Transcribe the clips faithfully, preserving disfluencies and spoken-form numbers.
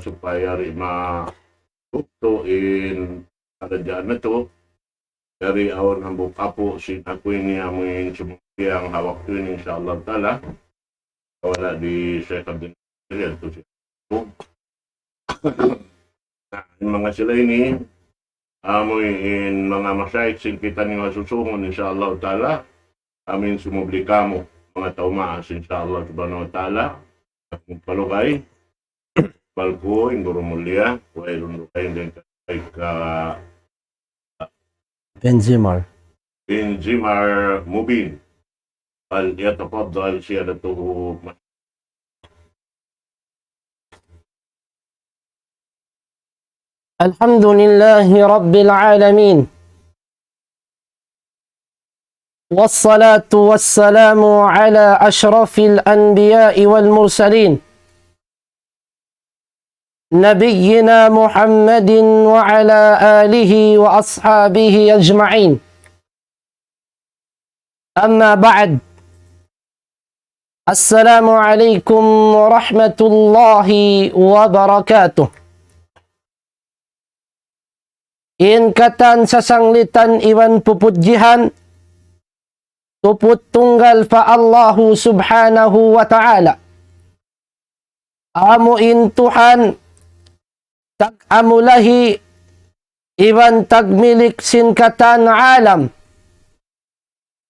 supaya di' mabugtu' in karadjaan natu'. Jari awn hambuuk apu' sin aku ini amu in sumambung ha waktu ini, insya Allah ta'ala. Wala' di Sheikh Abdul Qadir yadtu siya. Na, in manga sila ini, amu in manga mashayikh sin kitaniyu ha susungun, insya Allah ta'ala. Amu in sumubli kamu, manga tau maas, insya Allah subhanahu wa ta'ala. At magpalugay, palku, in guru mulia, wayruun dugaing dayn kan Sheikh, ah, Benzimar. Benzimar Mubin. فليتفضل سيادته. الحمد لله رب العالمين، والصلاة والسلام على أشرف الأنبياء والمرسلين، نبينا محمد وعلى آله وأصحابه أجمعين. أما بعد، السلام عليكم ورحمة الله وبركاته. In katan sasanglitan iban pupudjihan, tuput tunggal pa Allahu subhanahu wa ta'ala. Amu in Tuhan, tag-amulahi iban tagmilik sin katan alam.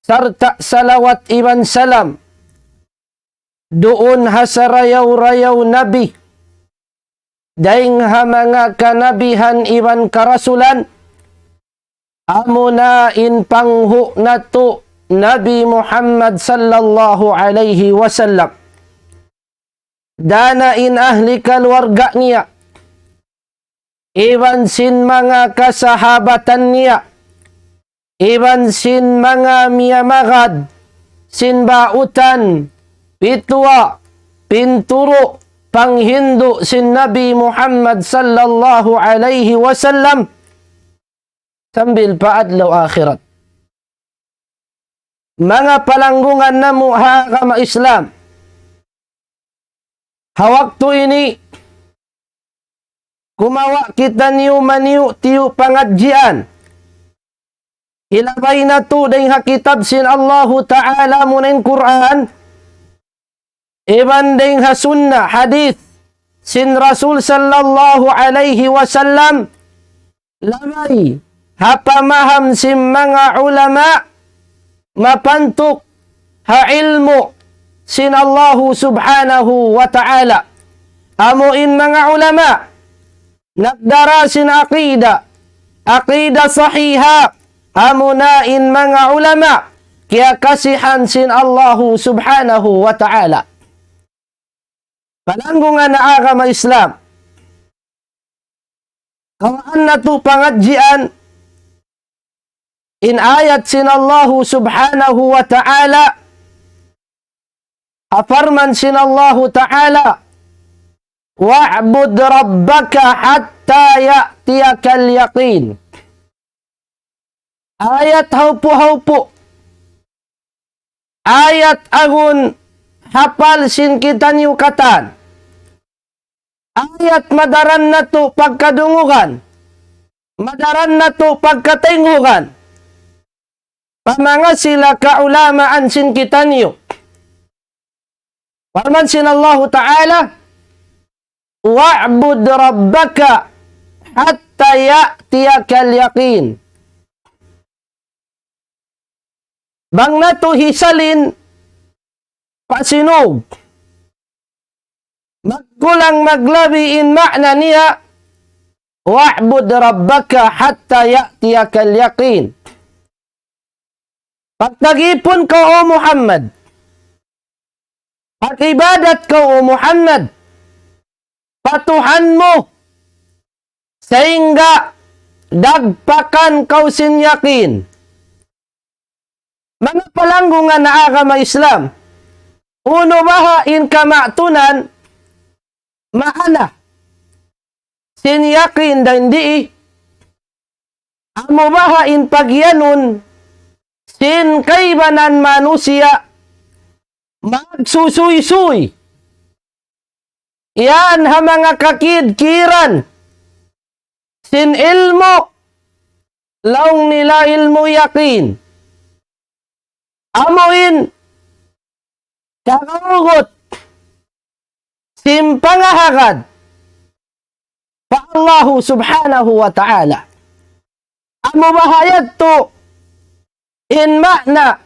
Sarta' salawat iban salam duun ha sarayaw-rayaw nabi, dayn ha manga kanabihan iban karasulan, amuna in panghu' natu' Nabi Muhammad sallallahu alayhi wasallam. Dana in ahli kaluarga niya, iban sin manga kasahabatan niya, iban sin manga miyamagad sin bautan, pituwa', pinturu', panghindu' sin Nabi Muhammad sallallahu alayhi wasallam, sambil pa adlaw akhirat. Manga palanggungan namu' ha agama Islam, ha waktu ini, kumawa' kitaniyu maniyu'-tiyu' pangadjian. Hilabay natu' dayn ha kitab sin Allahu Ta'ala, amuna in Qur'an, iban dayn ha sunnah, hadith sin Rasul sallallahu alayhi wasallam, labay ha pamaham sin manga ulama, mapantuk ha ilmu' sin Allahu subhanahu wa ta'ala. Amu in manga ulama nagdara sin aqida, aqida sahiha, amuna in manga ulama kiyakasihan sin Allahu subhanahu wa ta'ala. Palanggungan ha agama Islam, kawaan natu' pangadjian in ayat sin Allahu subhanahu wa ta'ala, ha parman sin Allahu ta'ala, واعبد ربك حتى يأتيك اليقين. Ayat haupu'-haupu'. Ayat agun hapal sin kitaniyu katan. Ayat madaran natu' pagkadungugan. Madaran natu' pagkatayngugan. Pa manga sila kaulamaan sin kitaniyu. Parman sin Allahu Ta'ala, واعبد ربك حتى يأتيك اليقين. Bang natu' hisalin pa sinug, magkulang maglabi in ma'na niya, واعبد ربك حتى يأتيك اليقين. Pagtagipun kaw, O Muhammad. Pag-ibadat kaw, O Muhammad, pa Tuhan mu, sahingga dagpakan kaw sin yakin. Manga palanggungan ha agama Islam, unu baha' in kamatunan maana sin yakin dayn di, amu baha' in pagiyanun sin kaibanan manusiya' magsusuysuy Yan ha manga kakidkiran sin ilmu', laung nila ilmu' yakin. Amu in kagaugut sin pangahagad pa Allahu Subhanahu wa Ta'ala. Amu baha' yadtu in ma'na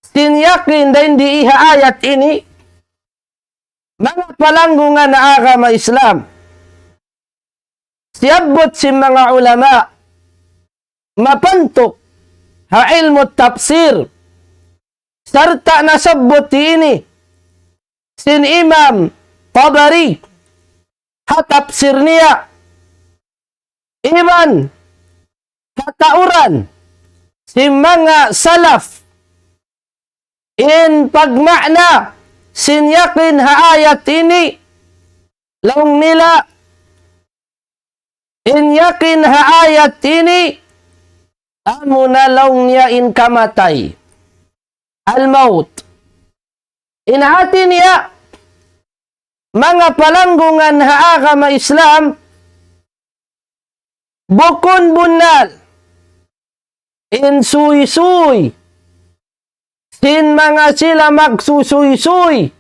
sin yakin dayn di ha ayat ini, manga palanggungan ha agama Islam. Siyabbut sin manga ulama mapantuk ha ilmu' tafsir, sarta' nasabbut ini sin Imam Tabari ha tafsir niya, iban katauran sin manga salaf, in pagma'na sin yakin ha ayat ini, laung nila, in yakin ha ayat ini, amuna laung niya in kamatay. Al-maut. In hati niya, manga palanggungan ha agama Islam, bukun bunnal in suysuy sin manga sila magsusuysuy,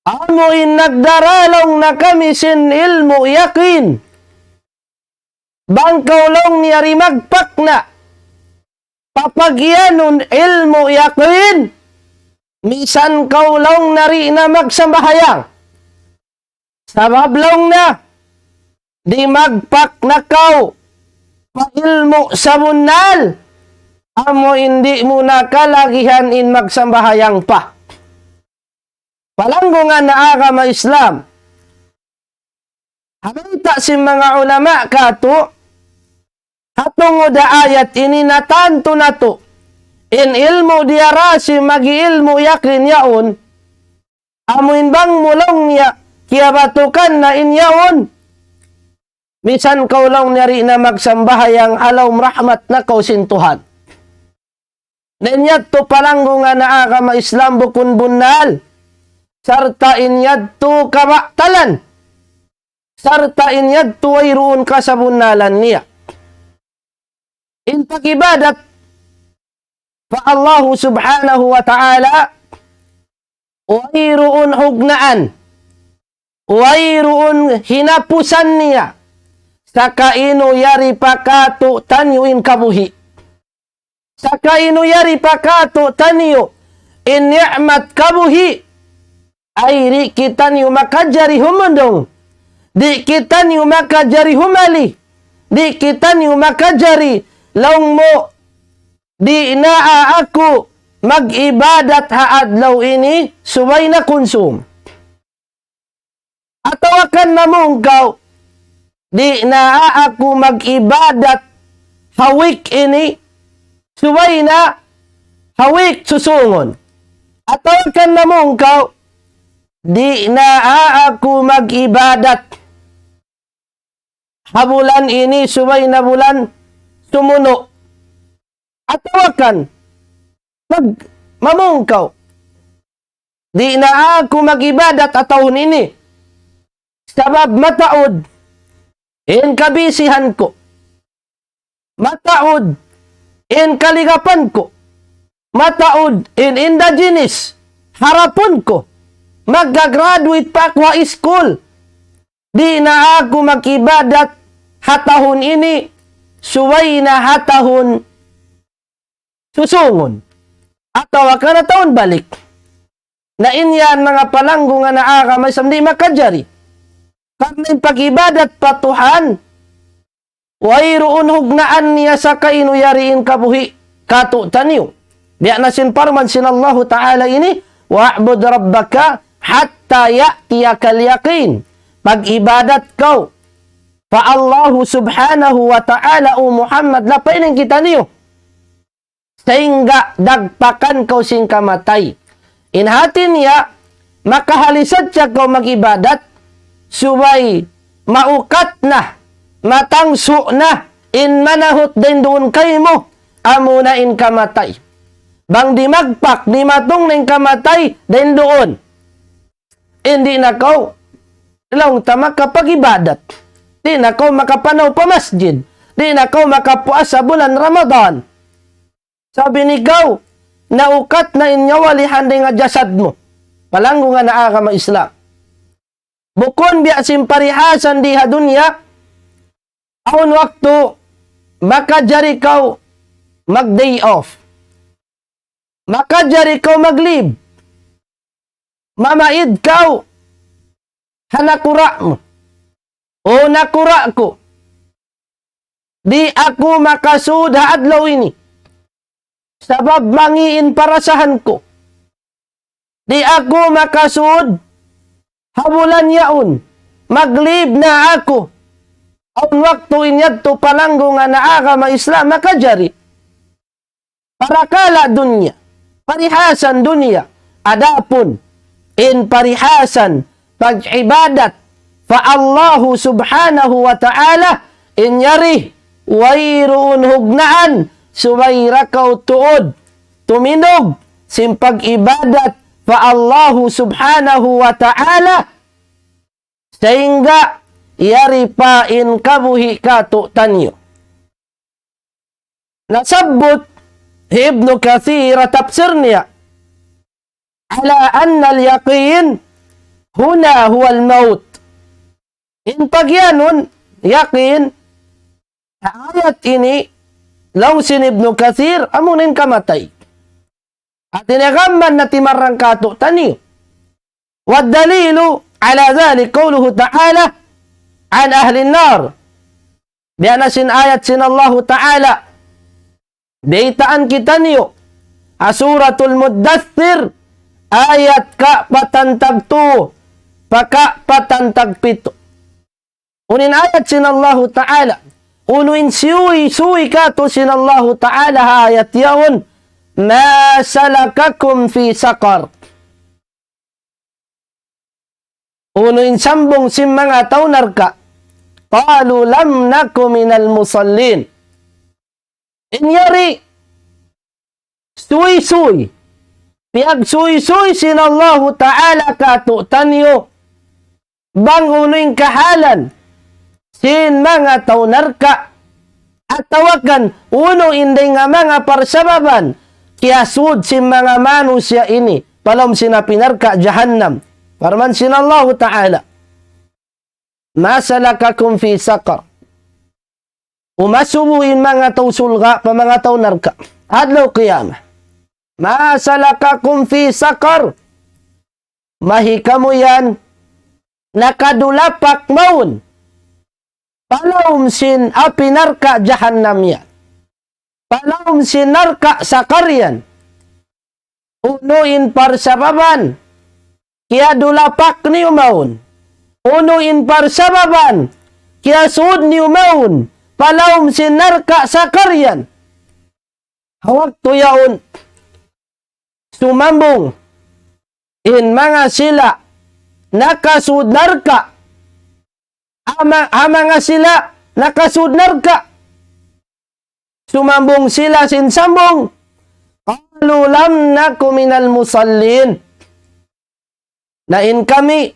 amu in nagdaralaung na kami sin ilmu' yakin. Bang kaw laung niya di' magpakna' pa pagiyanun ilmu' yakin, misan kaw laung niya di' na magsambahayang. Sabab laung niya, di' magpakna' kaw pa ilmu' sabunnal, amu in di' mu na kalagihan in magsambahayang pa. Palanggungan ha agama Islam. Ha bayta' sin manga ulama katu', ha tungud ha ayat ini natantu natu'. In ilmu' diyara sin magi ilmu' yakin yaun, amu in bang mu laung niya, kiyabatukan na in yaun. Misan kaw laung niya di' na magsambahayang, ha lawm rahmat na kaw sin Tuhan. Na in yadtu palanggungan ha agama Islam bukun bunnal. Sarta' in yadtu kabatalan. Sarta' in yadtu wayruun kasabunnalan niya. In pag-ibadat pa Allahu Subhanahu wa Ta'ala, wayruun hugnaan, wayruun hinapusan niya, sakainu yari pa katu'taniyu in kabuhi'. Sakainu yari pa katu'taniyu in ni'mat kabuhi', ay di' kitaniyu makajari humundung, di' kitaniyu makajari humali, di' kitaniyu makajari laung mu, di' na aku mag-ibadat ha adlaw ini, subay na kunsum. Atawa kan namung kaw, di' na aku mag-ibadat ha week ini, subay na ha week susungun. Atawa kan namung kaw, di' na aku mag-ibadat ha bulan ini, subay na bulan sumunu'. Atawa kan, mag-, mamung kaw, di' na aku mag-ibadat ha tahun ini. Sabab mataud in kabisihan ku. Mataud in kaligapan ku. Mataud in indigenous harapun ku. Magga-graduate pa aku ha school. Di' na aku mag-ibadat ha tahun ini, subay na ha tahun susungun. Atawa kan ha tahun balik. Na in yan manga palanggungan ha agama Islam di' makajari. Karna' in pag-ibadat pa Tuhan, wayruun hugnaan niya sakainu yari in kabuhi' katu'taniyu. Biya' na sin parman sin Allahu Ta'ala ini, "Wa'bud rabbaka hatta ya'tiyakal yaqin." Pag-ibadat kaw pa Allahu Subhanahu wa Ta'ala, O Muhammad, lapainin kitaniyu. Sahingga dagpakan kaw sin kamatay. In hati niya, makahalisat siya kaw mag-ibadat, subay maukat na, matangsu' na, in manahut dayn duun kaymu, amuna in kamatay. Bang di' magpak, di' matung na in kamatay, dayn duun. Di' na kaw Laung ta makapag-ibadat. Di' na kaw makapanaw pa masjid. Di' na kaw makapuasa bulan Ramadan. Sabab in ikaw, naukat na in nyawa lihan dayn ha jasad mu. Palanggungan ha agama Islam. Bukun biya' sin parihasan di ha dunya, awn waktu makajari kaw mag-day off. Makajari kaw mag-leave. Mamaid kaw ha nakura' mu. O nakura' ku, di' aku makasud ha adlaw ini. Sabab mangi' in parasahan ku. Di' aku makasud ha bulan yaun. Mag-leave na aku. Awn waktu in yadtu palanggungan ha agama Islam makajari. Parakala' dunya, parihasan dunya. Adapun in parihasan pag-ibadat pa Allahu Subhanahu wa Ta'ala, in yari wayruun hugnaan, subay da kaw tuud tumindug sin pag-ibadat pa Allahu Subhanahu wa Ta'ala, sahingga yari pa in kabuhi' katu'taniyu. Nasabbut hi Ibnu Kathir ha tafsir niya, على أن اليقين هنا هو الموت. In pagiyanun, yakin, ha ayat ini, laung sin Ibnu Kathir, amu in kamatay. Hati niya gamman na timarang katu'taniyu. والدليل على ذلك قوله تعالى عن أهل النار. Biya' na sin ayat sin Allahu Ta'ala. Baytaan kitaniyu. Ha Suratul Muddathir, ayat kapatan tagtu, pa kapatan tagpitu. Unu in ayat sin Allahu Ta'ala. Unu in siyuy-siyuy katu' sin Allahu Ta'ala ha ayat yaun. ما سلككم في سقر. Unu in sambung sin manga tau narka'. قالوا لم نك من المصلين. In yari, suysuy. Piyagsuysuy sin Allahu Ta'ala katu'taniyu. Bang unu in kahalan sin manga tau narka'. Atawa kan unu in dayn ha manga parsababan. Kiyasud sin manga manusiya' ini. Pa lawm sin api narka' jahannam. Parman sin Allahu Ta'ala. ما سلككم في سقر. Umasubu in manga tau surga' pa manga tau narka'. Adlaw qiyamah. ما سلككم في سقر. Mahi kamu yan nakadulapak mawn. Pa lawm sin api narka' jahannam yan. Pa lawm sin narka' sakar yan. Unu in parsababan kiyadulapak niyu mawn. Unu in parsababan kiyasud niyu mawn. Pa lawm sin narka' sakar yan. Ha waktu yaun, sumambung in manga sila nakasud narka'. Ama-, ha manga sila nakasud narka'. Sumambung sila sin sambung. قالوا لم نك من المصلين. Na in kami,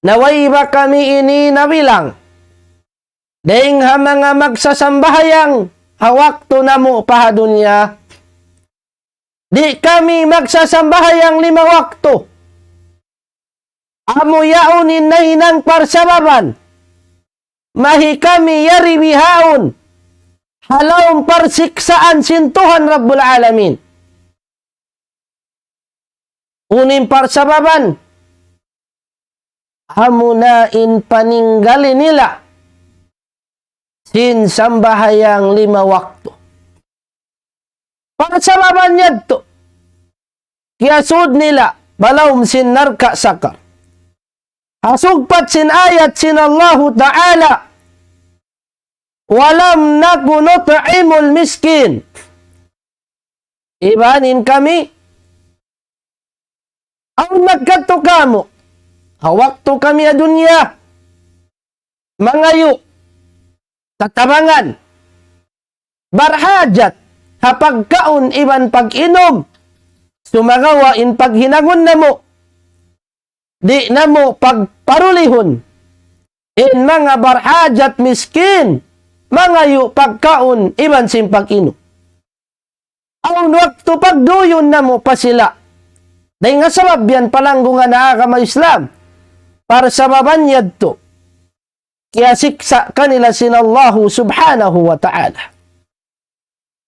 na way ba kami ini nabilang dayn ha manga magsasambahayang ha waktu namu' pa ha dunya. Di' kami magsasambahayang lima waktu. Amu yaun in nahinang parsababan. Mahi kami yari bihaun. Ha lawm parsiksaan sin Tuhan Rabbul Alamin. Unu in parsababan. Amuna in paninggali nila sin sambahayang lima waktu. Parsababan yadtu, kiyasud nila pa lawm sin narka' sakar. Ha sugpat sin ayat sin Allahu Ta'ala, ولم نك نطعم المسكين. Iban in kami, awn magkadtu kamu', ha waktu kami ha dunya, mangayu', tatabangan, barhajat, ha pagkaun iban pag-inum, sumagawa' in paghinangun namu', di' namu' pagparulihun in manga barhajat miskin, mangayu' pagkaun iban sin pag-inum. Awn waktu pagduyun namu' pa sila. Dayn ha sabab yan palanggungan ha agama Islam. Parsababan yadtu, kiyasiksa' kanila sin Allahu subhanahu wa ta'ala.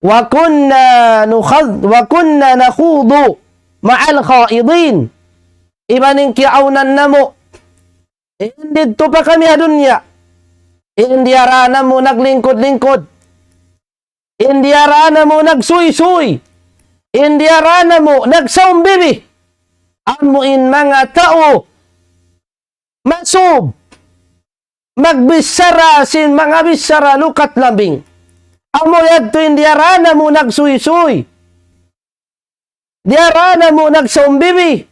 وكنا نخض-، وكنا نخوض مع الخائضين. Iban in kiyaawnan namu'. In didtu pa kami ha dunya. In diyara namu' naglingkud-lingkud. In diyara namu' nagsuysuy. In diyara namu' nagsaumbibi. Amu in manga tau masub magbichara sin manga bichara lukat lambing. Amu yadtu in diyara namu' nagsuysuy. Diyara namu' nagsaumbibi.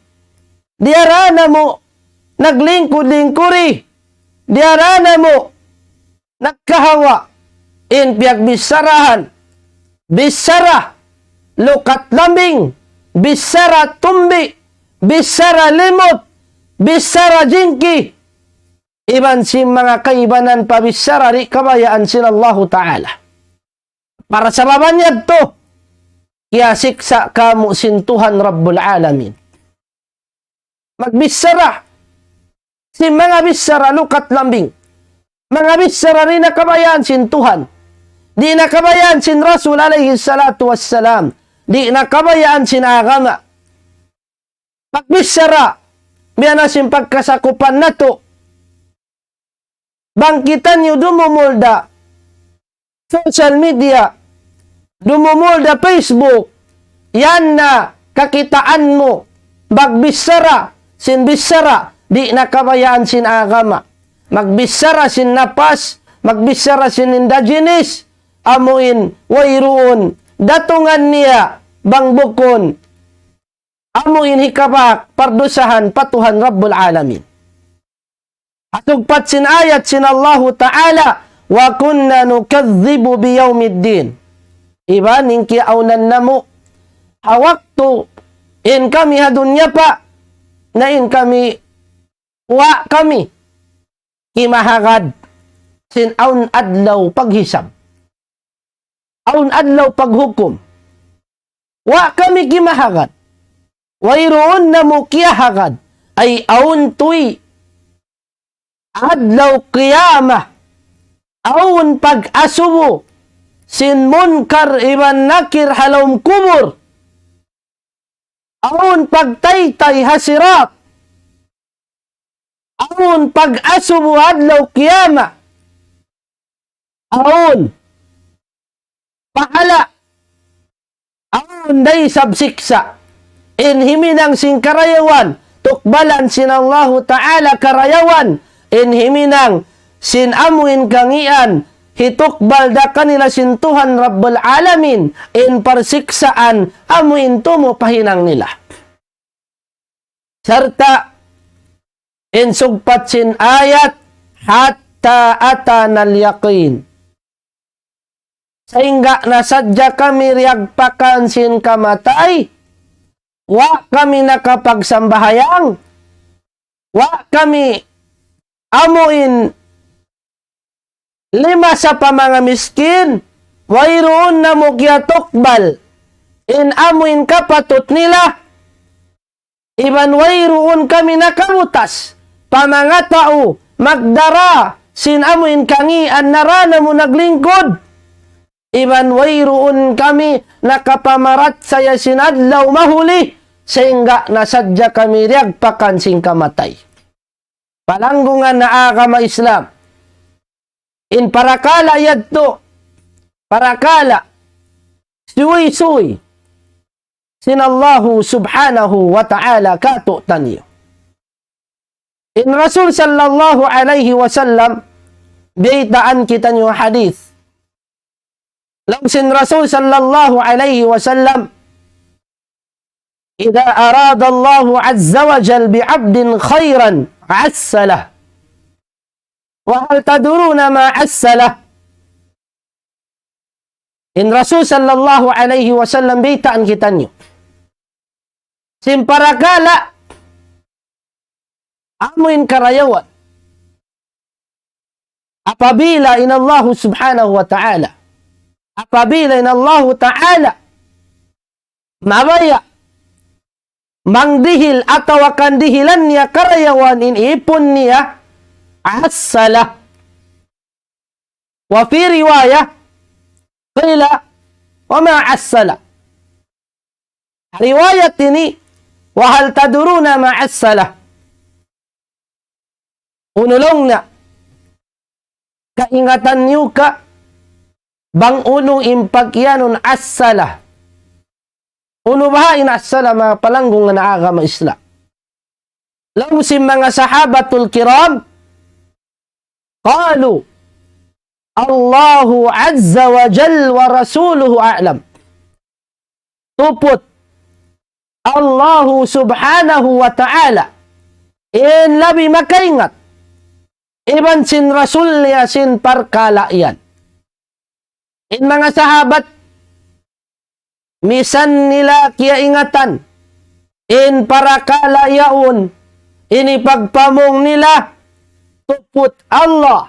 Diyara namu' naglingkud-lingkuri. Diyara namu' nagkahawa in piyagbicharahan. Bichara lukat lambing. Bichara tumbi. Bichara limut. Bichara jingki. Iban sin manga kaibanan pa bichara di' kabayaan sin Allahu Ta'ala. Parsababan yadtu, kiyasiksa' kamu' sin Tuhan Rabbul Alamin. Magbichara sin manga bichara lukat lambing. Manga bichara di' na kabayaan sin Tuhan. Di' na kabayaan sin Rasul alayhi salatu wassalam. Di' na kabayaan sin agama. Pagbichara, biya' na sin pagkasakupan natu'. Bang kitaniyu dumumul da social media, dumumul da Facebook, yan na kakitaan mu, magbichara sin bichara, di' na kabayaan sin agama. Magbichara sin napas, magbichara sin indigenous, amu in wayruun datungan niya bang bukun amu in hikabak pardusahan pa Tuhan Rabbul Alamin. Ha sugpat sin ayat sin Allahu Ta'ala, وكنا نكذب بيوم الدين. Iban in kiyaawnan namu', ha waktu in kami ha dunya pa, na in kami, wa' kami kimahagad sin awn adlaw paghisab. Awn adlaw paghukum. Wa' kami kimahagad. Wayruun namu' kiyahagad. Ay awn tuy adlaw qiyamah. Awn pag-asubu sin Munkar iban Nakir ha lawm kubul. Awn pagtaytay ha Sirat. Awn pag-asubu adlaw qiyamah. Awn pahala. Awn da isab siksa'. In himinang sin karayawan, tukbalan sin Allahu Ta'ala karayawan. In himinang sin amu in kangīan, hitukbal da kanila sin Tuhan Rabbul Alamin in parsiksaan amu in tumu' pa hinang nila. Sarta' in sugpat sin ayat, حتى أتانا اليقين. Sahingga na sadja kami diyagpakan sin kamatay, wa' kami nakapagsambahayang, wa' kami amu in limasa pa manga miskin, wayruun namu' kiyatukbal in amu in kapatut nila, iban wayruun kami nakabutas pa manga tau magdara sin amu in kangīan nara namu' naglingkud, iban wayruun kami nakapamaratsaya sin adlaw mahuli, sahingga na sadja kami diyagpakan sin kamatay. Palanggungan ha agama Islam. In parakala' yadtu, parakala' suysuy sin Allahu subhanahu wa ta'ala kātu'niyu. In Rasul sallallahu alayhi wasallam, biyaytaan kitaniyu hadith. Laung sin Rasul sallallahu alayhi wasallam, إذا أراد الله عز وجل بعبد خيرا عسله. وهل تدرون ما عسله؟ In Rasul sallallahu alayhi wasallam biyaytaan kitaniyu sin parakala' Amu in karayawan. Apabila in Allahu subhanahu wa ta'ala, apabila in Allahu ta'ala mabaya' mangdihil atawa kan dihilan niya karayawan in ipun niya, assalah. Wa fi riwayah, qila, wa ma assalah. Riwayat ini, wa hal tadruna ma assalah. Unu laung niya, kaingatan niyu ka bang unu in pagiyanun assalah? Unu baha' in assalah, manga palanggungan ha agama Islam? Laung sin manga sahabatul kiram, qalu, Allahu azza wa jal wa rasuluhu a'lam. Tuput, Allahu subhanahu wa ta'ala in labi makaingat, iban sin Rasul niya sin parkala' yan. In manga sahabat, misan nila kiyaingatan in parakala' yaun, ini pagpamung nila, tuput Allah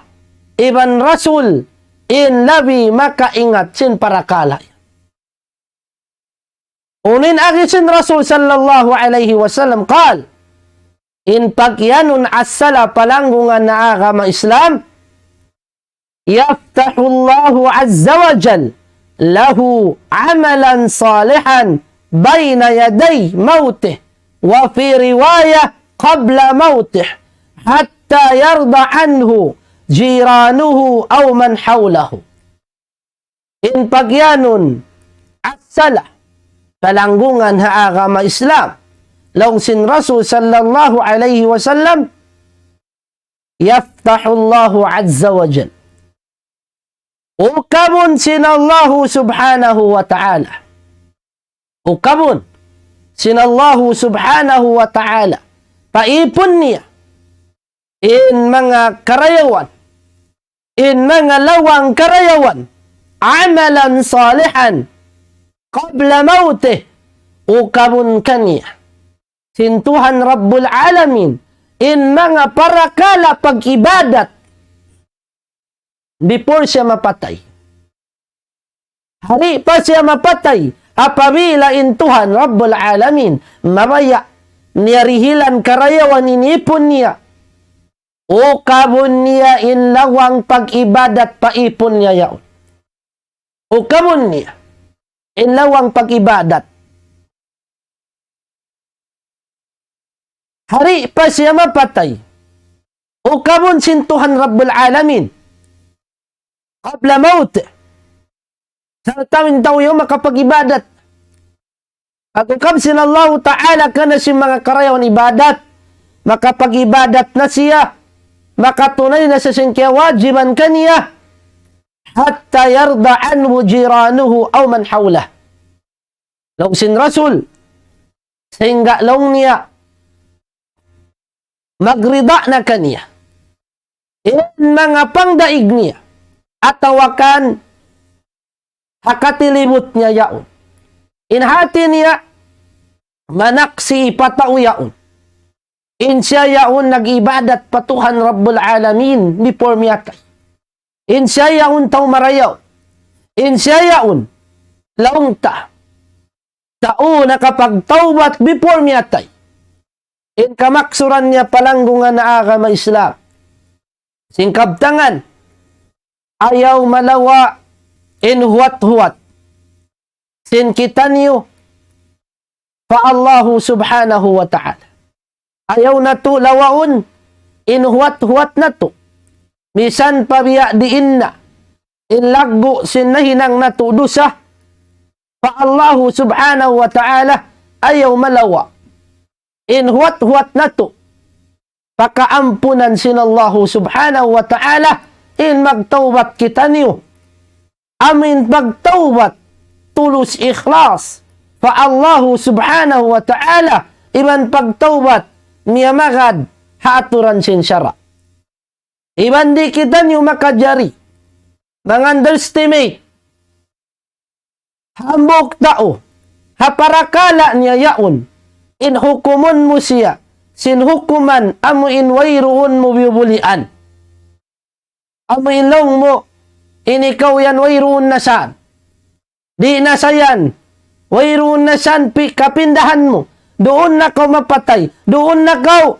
iban Rasul in labi makaingat sin parakala' yan. Unu in agi sin Rasul sallallahu alayhi wasallam, qal, in pagiyanun assalah, palanggungan ha agama Islam, يفتح الله عز وجل له عملا صالحا بين يدي موته، وفي رواية قبل موته، حتى يرضى عنه جيرانه أو من حوله. In pagiyanun assalah, palanggungan ha agama Islam, laung sin Rasul sallallahu alayhi wasallam, يفتح الله عز وجل. Ukabun sin Allahu subhanahu wa ta'ala. Ukabun sin Allahu subhanahu wa ta'ala pa ipun niya in manga karayawan, in manga lawang karayawan, عملا صالحا قبل موته, ukabun kaniya sin Tuhan Rabbul Alamin in manga parakala' pag-ibadat before siya mapatay. Hari pa siya mapatay, apabila in Tuhan Rabbul Alamin mabaya' niya dihilan karayawan in ipun niya, ukabun niya in lawang pag-ibadat pa ipun niya yaun. Ukabun niya in lawang pag-ibadat. Hari pa siya mapatay, ukabun sin Tuhan Rabbul Alamin قبل موته, sarta' in tau yaun makapag-ibadat. Pag-ukab sin Allahu ta'ala kaniya sin manga karayawan ibadat, makapag-ibadat na siya, makatunay na siya sin kiyawajiban kaniya, حتى يرضى عنه جيرانه أو من حوله. Laung sin Rasul, sahingga laung niya, magrida na kaniya in manga pangdaig niya, atawa kan ha katilibut niya yaun. In hati niya, manaksi' pa tau yaun in siya yaun nag-ibadat pa Tuhan Rabbul Alamin before miyatay. In siya yaun tau marayaw. In siya yaun, laung ta, tau nakapagtawbat before miyatay. In kamaksuran niya palanggungan ha agama Islam. Sin kabtangan, ayaw malawa' in huwat-huwat sin kitaniyu pa Allahu subhanahu wa ta'ala. Ayaw natu' lawaun in huwat-huwat natu'. Misan pa biya' diin na in laggu' sin nahinang natu' dusa pa Allahu subhanahu wa ta'ala, ayaw malawa' in huwat-huwat natu' pa kaampunan sin Allahu subhanahu wa ta'ala, in magtawbat kitaniyu. Amu in pagtawbat tulus ikhlas pa Allahu subhanahu wa ta'ala, iban pagtawbat miyamagad ha aturan sin sara'. Iban di' kitaniyu makajari mang-underestimate hambuuk tau ha parakala' niya yaun, in hukumun mu siya sin hukuman amu in wayruun mu biyubulian. Amu in laung mu, in ikaw yan wayruun na san. Di' na sa yan. Wayruun na san pi-, kapindahan mu. Duun na kaw mapatay. Duun na kaw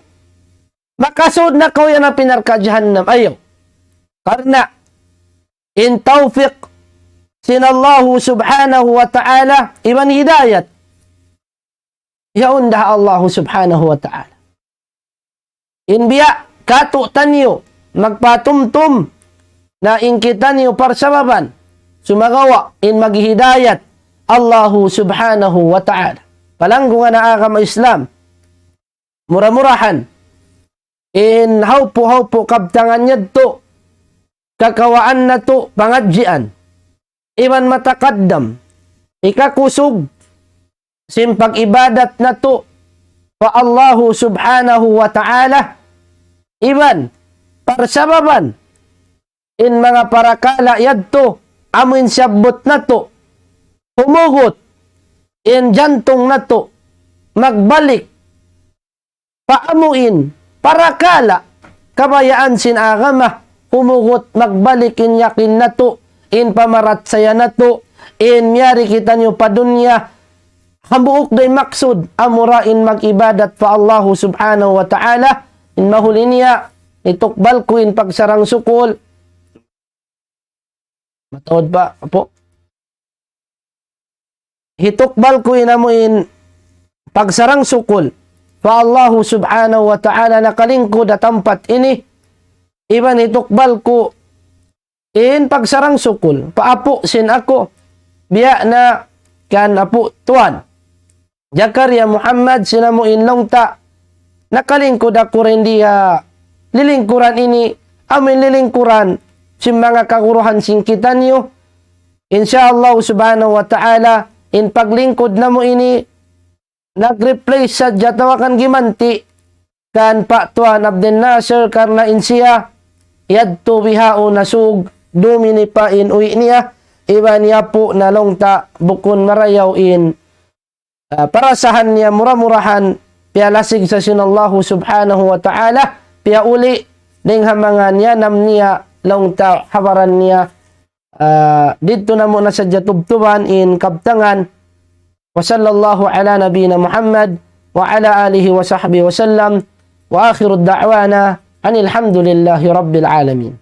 makasud na kaw yan ha api narka' jahannam. Ayaw. Karna' in tawfiq sin Allahu subhanahu wa ta'ala, iban hidayat, yaun da ha Allahu subhanahu wa ta'ala. In biya' katu'taniyu magpatumtum na in kitaniyu parsababan, sumagawa' in maghidayat Allahu subhanahu wa ta'ala. Palanggungan ha agama Islam, mura-murahan in hawpu'-hawpu' kabtangan yadtu, kakawaan natu' pangadjian, iban matakaddam, hikakusug sin pag-ibadat natu' pa Allahu subhanahu wa ta'ala, iban parsababan in manga parakala' yadtu, amu in siyabbut natu', humugut in jantung natu', magbalik pa amu in parakala' kabayaan sin agama, humugut magbalik in yakin natu', in pamarachaya natu', in miyari kitaniyu pa dunya, hambuuk da in maksud, amura in mag-ibadat pa Allahu subhanahu wa ta'ala, in mahuli niya, hitukbal ku in pagsarang-sukul. Mataud pa, apu'. Hitukbal ku in amu in pagsarang-sukul pa Allahu subhanahu wa ta'ala nakalingkud ha tampat ini, iban hitukbal ku in pagsarang-sukul pa apu' sin aku, biya' na kan apu' tuwan Jakaria Muhammad sin amu in laung ta, nakalingkud aku dayn di ha lilingkuran ini, amu in lilingkuran sin manga kaguruhan sin kitaniyu. Insya Allah subhanahu wa ta'ala, in paglingkud namu' ini, nag-replace sadja atawa kan gimanti' kan pa tuwan Abdel Nasir karna' in siya yadtu bihaun ha Sug, dum ini pa in uwi' niya, iban yapu' na laung ta bukun marayaw in, ah, parasahan niya mura-murahan, piyalasig sa sin Allahu subhanahu wa ta'ala, piyauli' dayn ha manga niyanam niya laung ta ha baran niya, ah, didtu namu' na sadja tubtuban in kabtangan. وصلى الله على نبينا محمد وعلى آله وصحبه وسلم، وآخر دعوانا أن الحمد لله رب العالمين.